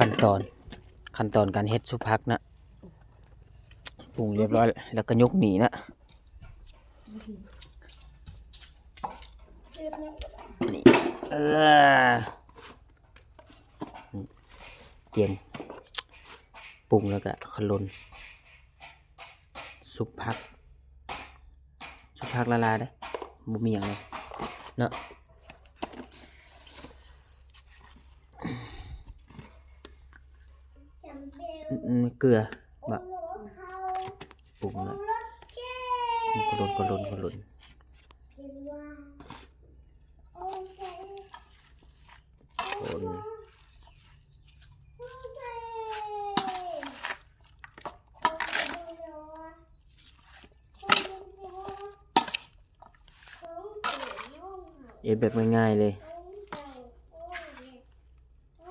ຂັ້ນຕອນ ຂັ້ນຕອນການເຮັດຊຸບຜັກນະ ປຸງຮຽບຮ້ອຍແລ້ວ ແລ້ວກໍຍົກໜີນະ ນີ້ ເອີ ຕຽມປຸງແລ້ວກໍຂະຫຼົ່ນ ຊຸບຜັກ ຊຸບຜັກລະລາຍເດ້ ບໍ່ມີຫຍັງເນາະ ອືມ ເກືອ ບະ ປຸງແລ້ວ ຂະຫຼົ່ນ ຂະຫຼົ່ນ ຂະຫຼົ່ນ ຄົນ ເຮັດແບບງ່າຍໆເລີຍ